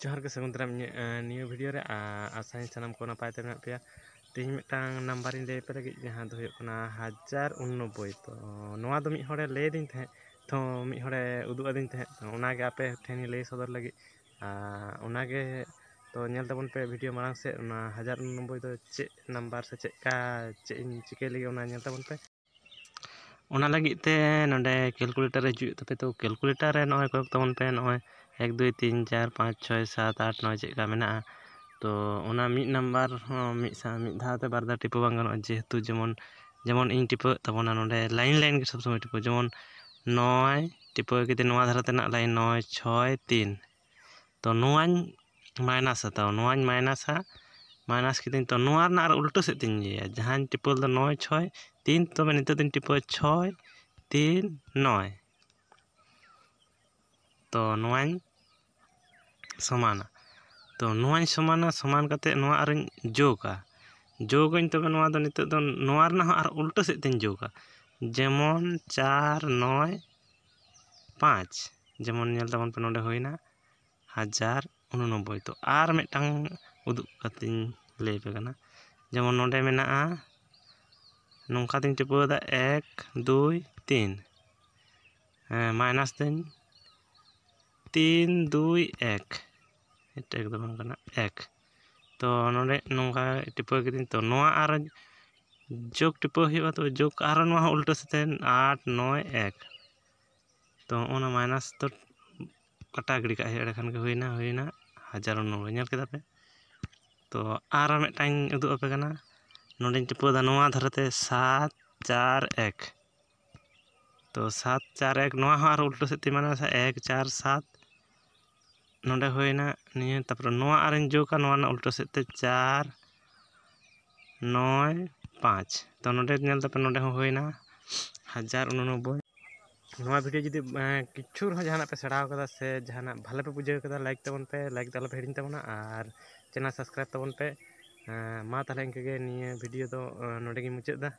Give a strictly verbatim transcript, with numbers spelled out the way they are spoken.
ᱡᱚᱦᱟᱨ ᱜᱮ, ᱥᱟᱹᱜᱩᱱ ᱫᱟᱨᱟᱢ ᱤᱧᱟᱹᱜ, ᱮᱸ, ᱱᱤᱭᱟᱹ video ᱨᱮ᱾ ᱟ-, ᱟᱥᱟᱭᱟᱹᱧ ᱥᱟᱱᱟᱢ ᱠᱚ ᱱᱟᱯᱟᱭ ᱛᱮ ᱢᱮᱱᱟᱜ ᱯᱮᱭᱟ᱾ ᱛᱮᱦᱮᱧ ᱢᱤᱫᱴᱟᱝ number ᱤᱧ ᱞᱟᱹᱭ ᱟᱯᱮ ᱞᱟᱹᱜᱤᱫ, ᱡᱟᱦᱟᱸ ᱫᱚ ᱦᱩᱭᱩᱜ ᱠᱟᱱᱟ ᱦᱟᱡᱟᱨ ᱩᱱᱱᱚᱵᱵᱳᱭ᱾ ᱛᱚ, ᱱᱚᱣᱟ ᱫᱚ ᱢᱤᱫ ᱦᱚᱲᱮ ᱞᱟᱹᱭ ᱟᱹᱫᱤᱧ ᱛᱟᱦᱮᱸᱫ, ᱛᱚ, ᱢᱤᱫ ᱦᱚᱲᱮ ᱩᱫᱩᱜ ᱟᱹᱫᱤᱧ ᱛᱟᱦᱮᱸᱫ, ᱛᱚ, ᱚᱱᱟᱜᱮ ᱟᱯᱮ ᱴᱷᱮᱱᱤᱧ ᱞᱟᱹᱭ ᱥᱚᱫᱚᱨ ᱞᱟᱹᱜᱤᱫ᱾ ᱟ, ᱚᱱᱟᱜᱮ, ᱛᱚ, ᱧᱮᱞ ᱛᱟᱵᱚᱱ ᱯᱮ video ᱢᱟᱲᱟᱝ ᱥᱮᱫ, ᱚᱱᱟ ᱦᱟᱡᱟᱨ ᱩᱱᱱᱚᱵᱵᱳᱭ ᱫᱚ ᱪᱮᱫ number ᱥᱮ ᱪᱮᱫ ᱠᱟ, ᱪᱮᱫ ᱤᱧ ᱪᱤᱠᱟᱹᱭ ᱞᱟᱹᱜᱤᱫ, ᱚᱱᱟ ᱧᱮᱞ ᱛᱟᱵᱚᱱ ᱯᱮ᱾ ᱚᱱᱟ ᱞᱟᱹᱜᱤᱫ ᱛᱮ ᱱᱚᱰᱮ calculator ᱦᱤᱡᱩᱜ ᱦᱩᱭᱩᱜ ᱛᱟᱯᱮ᱾ ᱛᱚ, calculator ᱨᱮ ᱱᱚᱜᱼᱚᱭ ᱠᱚᱭᱚᱜ ᱛᱟᱵᱚᱱ ᱯᱮ, ᱱᱚᱜᱼᱚᱭ ᱮᱠ, ᱫᱩᱭ, ᱛᱤᱱ, ᱪᱟᱨ, ᱯᱟᱸᱪ, ᱪᱷᱚᱭ, ᱥᱟᱛ, ᱟᱴ, ᱱᱚᱭ ᱪᱮᱫ ᱞᱮᱠᱟ ᱢᱮᱱᱟᱜᱼᱟ᱾ ᱛᱚ, ᱚᱱᱟ ᱢᱤᱫ number ᱦᱚᱸ ᱢᱤᱫ ᱥᱟ-, ᱢᱤᱫ ᱫᱷᱟᱣ ᱛᱮ ᱵᱟᱨ ᱫᱷᱟᱣ ᱴᱤᱯᱟᱹ ᱵᱟᱝ ᱜᱟᱱᱚᱜᱼᱟ, ᱡᱮᱦᱮᱛᱩ ᱡᱮᱢᱚᱱ, ᱡᱮᱢᱚᱱ ᱤᱧ ᱴᱤᱯᱟᱹᱣᱮᱫ ᱛᱟᱵᱚᱱᱟ ᱱᱚᱰᱮ line line ᱜᱮ ᱥᱚᱵᱽ ᱥᱚᱢᱚᱭ ᱴᱤᱯᱟᱹ, ᱡᱮᱢᱚᱱ ᱱᱚᱭ ᱴᱤᱯᱟᱹᱣ ᱠᱮᱫᱟᱹᱧ, ᱱᱚᱣᱟ ᱫᱷᱟᱨᱮ ᱛᱮᱱᱟᱜ line ᱱᱚᱭ, ᱪᱷᱚᱭ, ᱛᱤᱱ᱾ ᱛᱚ, ᱱᱚᱣᱟᱧ minus ᱟ, ᱛᱟᱣ ᱱᱚᱣᱟᱧ minus ᱟ, minus ᱠᱤᱫᱟᱹᱧ᱾ ᱛᱚ, ᱱᱚᱣᱟ ᱨᱮᱱᱟᱜ ᱟᱨ ᱩᱞᱴᱟᱹ ᱥᱮᱫ ᱛᱤᱧ ᱤᱭᱟᱹᱭᱟ, ᱡᱟᱦᱟᱸᱧ ᱴᱤᱯᱟᱹᱣ ᱞᱮᱫᱟ ᱱᱚᱭ, ᱪᱷᱚᱭ, ᱛᱤᱱ, ᱛᱚᱵᱮ ᱱᱤᱛᱚᱜ ᱫᱚᱧ ᱴᱤᱯᱟᱹᱣᱟ ᱪᱷᱚᱭ, ᱛᱤᱱ, ᱱᱚᱭ᱾ ᱛᱚ, ᱱᱚᱣᱟᱧ ᱥᱚᱢᱟᱱᱟ᱾ ᱛᱚ, ᱱᱚᱣᱟᱧ ᱥᱚᱢᱟᱱᱟ, ᱥᱚᱢᱟᱱ ᱠᱟᱛᱮ ᱱᱚᱣᱟ ᱟᱨᱤᱧ ᱡᱳᱜᱟ, ᱡᱳᱜᱟᱹᱧ᱾ ᱛᱚᱵᱮ ᱱᱚᱣᱟ ᱫᱚ ᱱᱤᱛᱚᱜ ᱫᱚ ᱱᱚᱣᱟ ᱨᱮᱱᱟᱜ ᱦᱚᱸ ᱟᱨ ᱩᱞᱴᱟᱹ ᱥᱮᱫ ᱛᱤᱧ ᱡᱳᱜᱟ, ᱡᱮᱢᱚᱱ ᱪᱟᱨ, ᱱᱚᱭ, ᱯᱟᱸᱪ, ᱡᱮᱢᱚᱱ ᱧᱮᱞ ᱛᱟᱵᱚᱱ ᱯᱮ, ᱱᱚᱰᱮ ᱦᱩᱭᱱᱟ ᱦᱟᱡᱟᱨ ᱩᱱᱩᱱᱚᱵᱵᱳᱭ᱾ ᱛᱚ, ᱟᱨ ᱢᱤᱫᱴᱟᱝ ᱩᱫᱩᱜ ᱠᱟᱛᱮᱧ ᱞᱟᱹᱭ ᱟᱯᱮ ᱠᱟᱱᱟ᱾ ᱡᱮᱢᱚᱱ ᱱᱚᱰᱮ ᱢᱮᱱᱟᱜᱼᱟ, ᱱᱚᱝᱠᱟ ᱛᱤᱧ ᱴᱤᱯᱟᱹᱣ ᱮᱫᱟ, ᱮᱠ, ᱫᱩᱭ, ᱛᱤᱱ, ᱦᱮᱸ, minus ᱫᱟᱹᱧ, ᱛᱤᱱ, ᱫᱩᱭ, ᱮᱠ, ᱮᱴᱟᱜ ᱫᱚ ᱵᱟᱝ ᱠᱟᱱᱟ, ᱮᱠ᱾ ᱛᱚ, ᱱᱚᱰᱮ ᱱᱚᱝᱠᱟ ᱴᱤᱯᱟᱹᱣ ᱠᱤᱫᱟᱹᱧ᱾ ᱛᱚ, ᱱᱚᱣᱟ ᱟᱨ ᱡᱳᱜᱽ ᱴᱤᱯᱟᱹᱣ ᱦᱩᱭᱩᱜᱼᱟ᱾ ᱛᱚ, ᱡᱳᱜᱽ ᱟᱨᱦᱚᱸ ᱱᱚᱣᱟ ᱦᱚᱸ ᱩᱞᱴᱟᱹ ᱥᱮᱫ ᱛᱮ, ᱟᱴ, ᱱᱚᱭ, ᱮᱠ᱾ ᱛᱚ, ᱚᱱᱟ minus ᱫᱚ ᱠᱟᱴᱟ ᱜᱤᱰᱤ ᱠᱟᱜ ᱦᱩᱭᱩᱜᱼᱟ, ᱮᱸᱰᱮᱠᱷᱟᱱ ᱜᱮ ᱦᱩᱭᱱᱟ, ᱦᱩᱭᱱᱟ ᱦᱟᱡᱟᱨ ᱩᱱᱩᱱᱚᱵᱵᱳᱭ᱾ ᱧᱮᱞ ᱠᱮᱫᱟ ᱯᱮ? ᱛᱚ, ᱟᱨ ᱢᱤᱫᱴᱟᱝ ᱤᱧ ᱩᱫᱩᱜ ᱟᱯᱮ ᱠᱟᱱᱟ᱾ ᱱᱚᱰᱮᱧ ᱴᱤᱯᱟᱹᱣ ᱮᱫᱟ ᱱᱚᱣᱟ ᱫᱷᱟᱨᱮ ᱛᱮ, ᱥᱟᱛ, ᱪᱟᱨ, ᱮᱠ᱾ ᱛᱚ, ᱥᱟᱛ, ᱪᱟᱨ, ᱮᱠ, ᱱᱚᱣᱟ ᱦᱚᱸ ᱟᱨ ᱩᱞᱴᱟᱹ ᱥᱮᱫ ᱛᱮ, ᱢᱟᱱᱮ ᱮᱠ, ᱪᱟᱨ, ᱥᱟᱛ, ᱱᱚᱰᱮ ᱦᱩᱭᱱᱟ ᱱᱤᱭᱟᱹ, ᱛᱟᱨᱯᱚᱨᱮ ᱱᱚᱣᱟ ᱟᱨᱤᱧ ᱡᱳᱜᱟ ᱱᱚᱣᱟ ᱨᱮᱱᱟᱜ ᱩᱞᱴᱟᱹ ᱥᱮᱫ ᱛᱮ, ᱪᱟᱨ, ᱱᱚᱭ, ᱯᱟᱸᱪ᱾ ᱛᱚ, ᱱᱚᱰᱮ ᱧᱮᱞ ᱛᱟᱯᱮ, ᱱᱚᱰᱮ ᱦᱚᱸ ᱦᱩᱭᱱᱟ ᱦᱟᱡᱟᱨ ᱩᱱᱩᱱᱚᱵᱵᱳᱭ᱾ ᱱᱚᱣᱟ video ᱡᱩᱫᱤ, ᱮᱸ, ᱠᱤᱪᱷᱩ ᱨᱮᱦᱚᱸ ᱡᱟᱦᱟᱱᱟᱜ ᱯᱮ ᱥᱮᱬᱟ ᱠᱟᱫᱟ ᱥᱮ ᱡᱟᱦᱟᱱᱟᱜ ᱵᱷᱟᱞᱮ ᱯᱮ ᱵᱩᱡᱷᱟᱹᱣ ᱠᱟᱫᱟ, like ᱛᱟᱵᱚᱱ ᱯᱮ, like ᱫᱚ ᱟᱞᱚ ᱯᱮ ᱦᱤᱲᱤᱧ ᱛᱟᱵᱚᱱᱟ, ᱟᱨ channel subscribe ᱛᱟᱵᱚᱱ ᱯᱮ᱾ ᱮᱸ, ᱢᱟ ᱛᱟᱦᱞᱮ ᱤᱱᱠᱟᱹ ᱜᱮ ᱱᱤᱭᱟᱹ video ᱫᱚ, ᱮᱸ, ᱱᱚᱰᱮ ᱜᱤᱧ ᱢᱩᱪᱟᱹᱫ ᱮᱫᱟ᱾